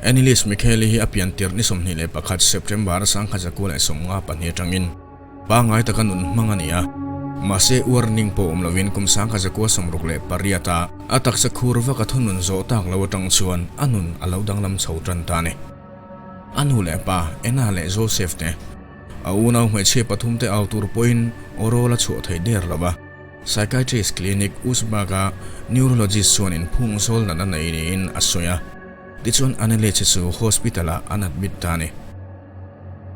Anneliese Michaeli hi a pian tirh ni 21 September 1952 atangin pangngai taka nun hmang a ni a. Mahse warning pawh awm lovin kum 1968 a a taksa khur vak a thunun zawh tak lo atang chuan a nun a lo danglam chho tan ta a ni. A nu leh pa Anna leh Joseph te a unau hmeichhia pathum te au tur pawhin aw rawl a chhuah thei der lo va. Psychiatrist Clinic Uzbag-a neurologist chuan inphung zawl natna nei niin a sawi a, tichuan Anneliese chu hospital-ah an admit ta a ni.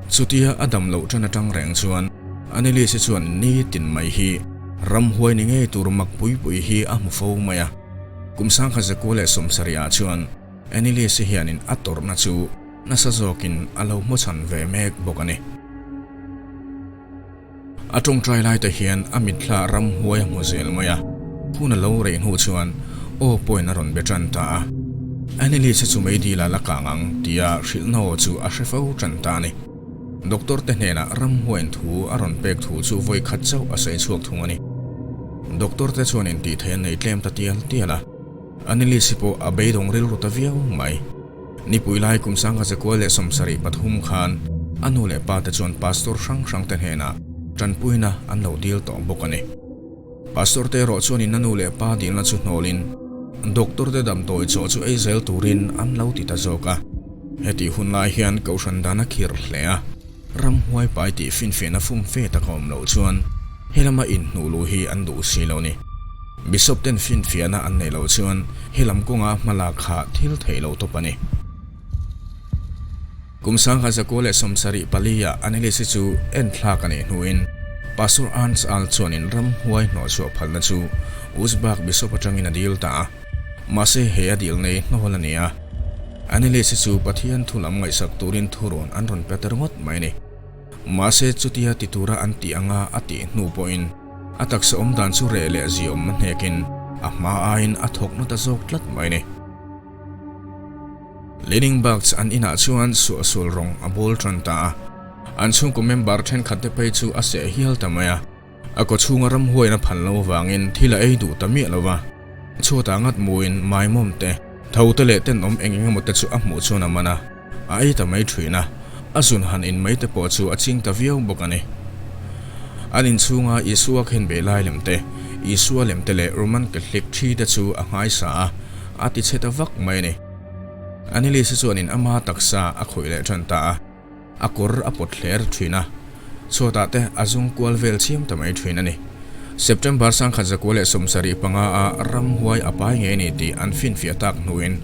Chutia a dam loh tan atang reng chuan Anneliese chuan ni tin mai hi ramhuai ni ngei tur mak pui pui hi a hmu fo mai a. Kum 1970 ah chuan Anneliese hianin a tawrhna chu nasa zawkin a lo hmawchhan ve mek bawk a ni. A tawngtai lai te hian a mitthla ramhuai a hmu zel mai a, hun a lo rei hnu chuan aw pawhin a rawn be tan ta a. Anneliese chu meidil a la kang ang tia hrilhna aw chu a hre fo tan ta a ni. Doctor te hnenah ramhuaiin thu a rawn pek thu chu vawi khat chauh a sawi chhuak thung a ni. Doctor te chuan intihtheih an nei tlem ta tial tial a, Anneliese pawh a beidawng rilru ta viau mai. Nipui lai kum 1973 khan a nu leh pa te chuan pastor hrang hrang te hnenah tanpuina an lo dil tawh bawk a ni. Pastor te erawh chuanin a nu leh pa dilna chu hnawlin doctor te damdawi chaw chu ei zel turin an lo ti ta zawk a. Hetih hun lai hian kohhran dan a khir hle a, ramhuai pai tih finfiahna fum fe tak a awm loh chuan helama inhnuh luh hi an duh si lo ni. Bishop ten finfiahna an neih loh chuan helam kawnga hmalak kha thil theih loh tawp a ni. Kum 1974 ah Anneliese chu enthlak a nih hnuin Pastor Ernst Ahl chuanin ramhuai hnawhchhuah phalna chu Uzbak Bishop atangin a dil ta a. Mahse he a dil nei hnawl a ni a. Anneliese chu Pathian thu lam ngaihsak turin thurawn an rawn pe ta ringawt mai a ni. Mahse chutia ti tura an tih anga a tih hnu pawhin a taksa awm dan chu reh leh ziawm a hnekin a hma aiin a thawk na ta zawk tlat mai a ni. Leaning Bugs an inah chuan suahsual rawng a bawl tan ta a, an chhungkaw member thenkhat te phei chu a seh hial ta mai a. A kawchhunga ramhuaiin a phan lo avangin thil a ei duh ta miah lo va, chhuatah ngat muin maimawm te, tho te leh tenawm eng eng emaw te chu a hmuh chuan a man a, a ei ta mai thin a, a zun han in mai te pawh chu a ching ta viau bawk a ni. An inchhunga Isua khen beh lai lem te, Isua lem te leh Roman Catholic thi te chu a nghaisa a, a ti chhe ta vak mai a ni. Anneliese chuanin ama taksa a khawih leh tan ta a. A kawr a pawt hler thin a, chhuatah te a zung kual vel chhiam ta mai thin a ni. September 1975 a ramhuai a pai ngei a ni tih an finfiah tak hnuin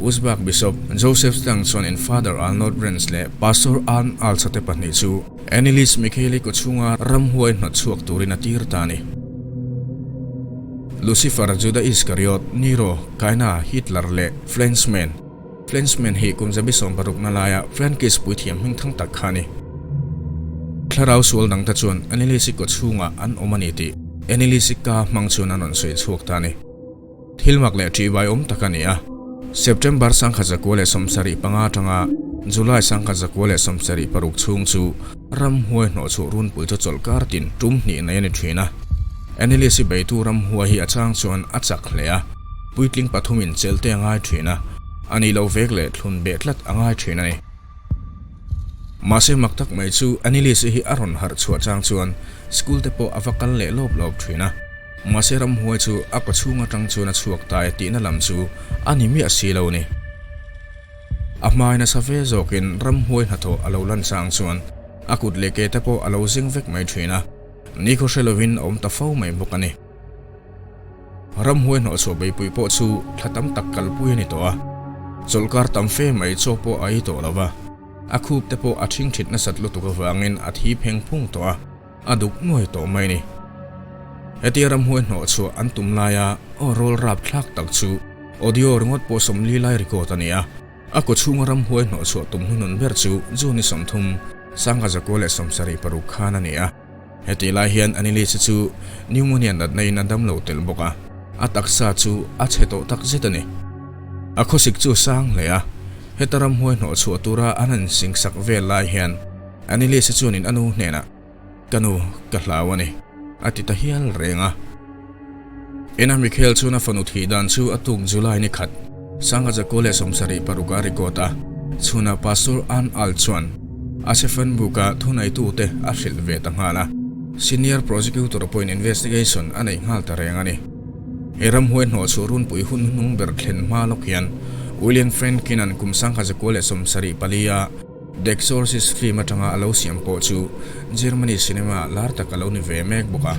Uzbek Bishop Joseph Stang chuan in Father Arnold Renz leh Pastor Arn Alsa te pahnih chu Anneliese Michaeli kawchhunga ramhuai hnawt chhuak turin a tir ta a ni. Lucifer, Judah Iscariot, Nero, Kaina, Hitler leh Frenchman, Frenchman hi kum zabi 60 na laia Frankish puithiam hmingthang tak kha a ni. Thlarau sual dangte chuan Anneliese kaw chhungah an awm a ni tih Anneliese ka hmang chuan an rawn sawi chhuak ta a ni. Thil mak leh ṭihbai awm tak a ni a. September 1975 atanga July 1976 chhung chu ramhuai hnawhchhuah runpui chu chawlhkar tin tum hnih nei a ni ṭhin a. Anneliese beitu ramhuai hi a chang chuan a chak hle a. Puitling pathumin chelte a ngai thin a, a nih loh vek leh thlun beh tlat a ngai thin a ni. Mahse mak tak mai chu Anneliese hi a rawn harh chhuah chang chuan school te pawh a va kal leh lawp lawp thin a, mahse ramhuai chu a kawchhung atang chuan a chhuak ta e tihna lam chu a ni miah si lo ni. A hmai nasa ve zawkin ramhuai hnathawh a lo lan chang chuan a kut leh ke te pawh a lo zing vek mai thin a, nikhaw hre lovin a awm ta fo mai bawk a ni. Ramhuai hnawhchhuah beipui pawh chu thla tam tak kalpui a ni tawh a, chawlhkar tam fe mai chaw pawh a ei tawh lo va, a khup te pawh a ṭhingṭhit nasat lutuk avangin a thi pheng phung tawh a, a duk nuai tawh mai a ni. Hetia ramhuai hnawhchhuah an tum laia aw rawl rapthlak tak chu audio ringawt pawh 40 lai record a ni a, a kawchhunga ramhuai hnawhchhuah tum hnuhnun ber chu June 30, 1976 khan a ni a. Hetih lai hian Anneliese chu pneumonia natna in a dam lo tel bawk a, a taksa chu a chhe tawh tak zet a ni. A khawsik chu a sang hle a, heta ramhuai hnawh chhuah tura an han singsak vel lai hian Anneliese chuanin a nu hnenah, Ka nu, ka hlau a ni, a ti ta hial reng a. Ena Michael chuan a fanu thih dan chu a tuk July ni khat, 1976 a record a. Chhunah Pastor Ann Al chuan a Sefenbook-a thuneitute a hrilh ve ta nghal a. Senior Prosecutor pawhin investigation a nei nghal ta reng a ni. He ramhuai hnawhchhuah runpui hun hnung ber thlen hma lawk hian William Friedkin-a'n kum 1974 a The Exorcist film atanga a lo siam pawh chu Germany cinema lar tak a lo ni ve mek bawk a.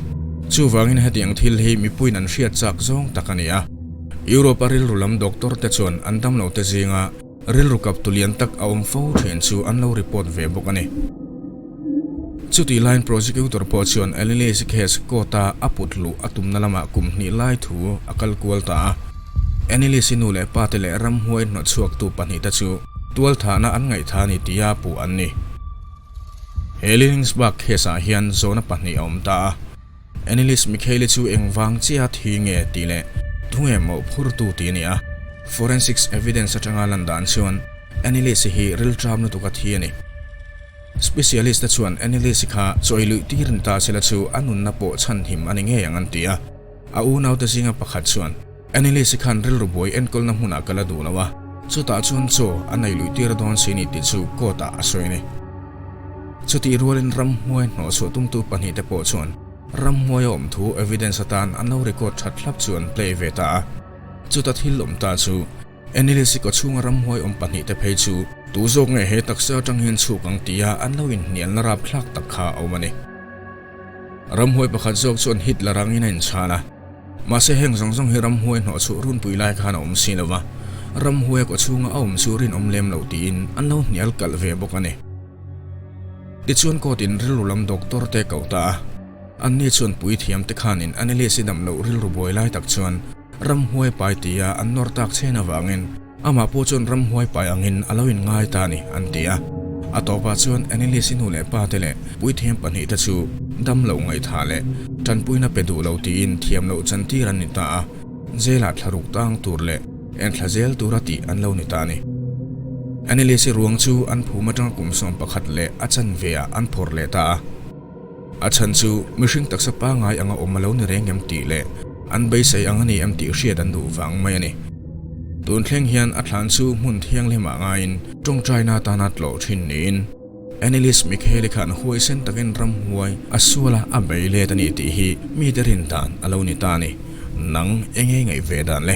Chuvangin hetiang thil hi mipuiin an hriat chak zawng tak a ni a. Europe-a rilru lam doctor te chuan an damlo te zinga rilru kap tu lian tak a awm fo thin chu an lo report ve bawk a ni. Chutih laiin prosecutor pawh chuan Anneliese case court-a a put luh a tumna lamah kum hnih lai thu a kal kual ta a. Anneliese nu leh pa te leh ramhuai hnawtchhuaktu pahnihte chu tualthahna an ngaihtha a ni tia puh an ni. He Lillingsburg case-ah hian zawhna pahnih a awm ta a. Anneliese Michaeli chu engvang chiah thi nge tih leh tunge mawhphurtu tih a ni a. Forensics evidence atanga lan dan chuan Anneliese hi rilṭam lutuk a thi a ni. Specialist te chuan Anneliese kha chawi luih tir ni ta sela chu a nunna pawh chhanhim a ni ngei ang an ti a. A unaute zinga pakhat chuan, Anneliese khan rilru buai enkawlna hmunah ka la duh lo a, chutah chuan chaw a nei luih tir dawn si ni tih chu court ah a sawi a ni. Chutih rualin ramhmuai hnawhchhuah tumtu pahnihte pawh chuan ramhmuai a awm thu evidence atan an lo record that hlap chu an play ve ta a. Chuta thil awm ta chu Anneliese kawchhunga ramhuai awm pahnihte phei chu tu zawk nge he taksa atang hian chhuk ang tia an lo inhnialna rapthlak tak kha a awm a ni. Ramhuai pakhat zawk chuan Hitler angin a inchhan a. Mahse heng zawng zawng hi ramhuai hnawhchhuah runpui lai khan a awm si lo va, ramhuai a kawchhunga a awm chu rinawm lem lo tiin an lo hnial kalh ve bawk a ni. Tichuan court in rilru lam doctor te koh ta a, anni chuan puithiam te khanin Anneliese dam loh rilru buai lai tak chuan ramhuai pai tia an nawr tak chhen avangin Amah pawh chuan ramhuai pai angin a lo inngai ta a ni, an ti a. A tawpah chuan Anneliese nu leh pa te leh puithiam pahnihte chu dam loh ngaihthah leh tanpuina pe duh lo tiin thiam loh chantir an ni ta a, jail-ah thla ruk tang tur leh enthla zel tura tih an lo ni ta a ni. Anneliese ruang chu an phum atanga kum 11 leh a chanve-ah an phawrh leh ta a. A chhan chu mihring taksa pangngai anga awm a lo ni reng em tih leh an beisei ang a ni em tih hriat an duh vang mai a ni. Tun thleng hian a thlan chu hmun thianghlimah ngaiin tawngtaina atana tlawh thin niin Anneliese Michaeli khan huaisen takin ramhuai a sual a, a bei let a ni tih hi mite rin dan a lo ni ta a ni. Nang enge ngaih ve dan le?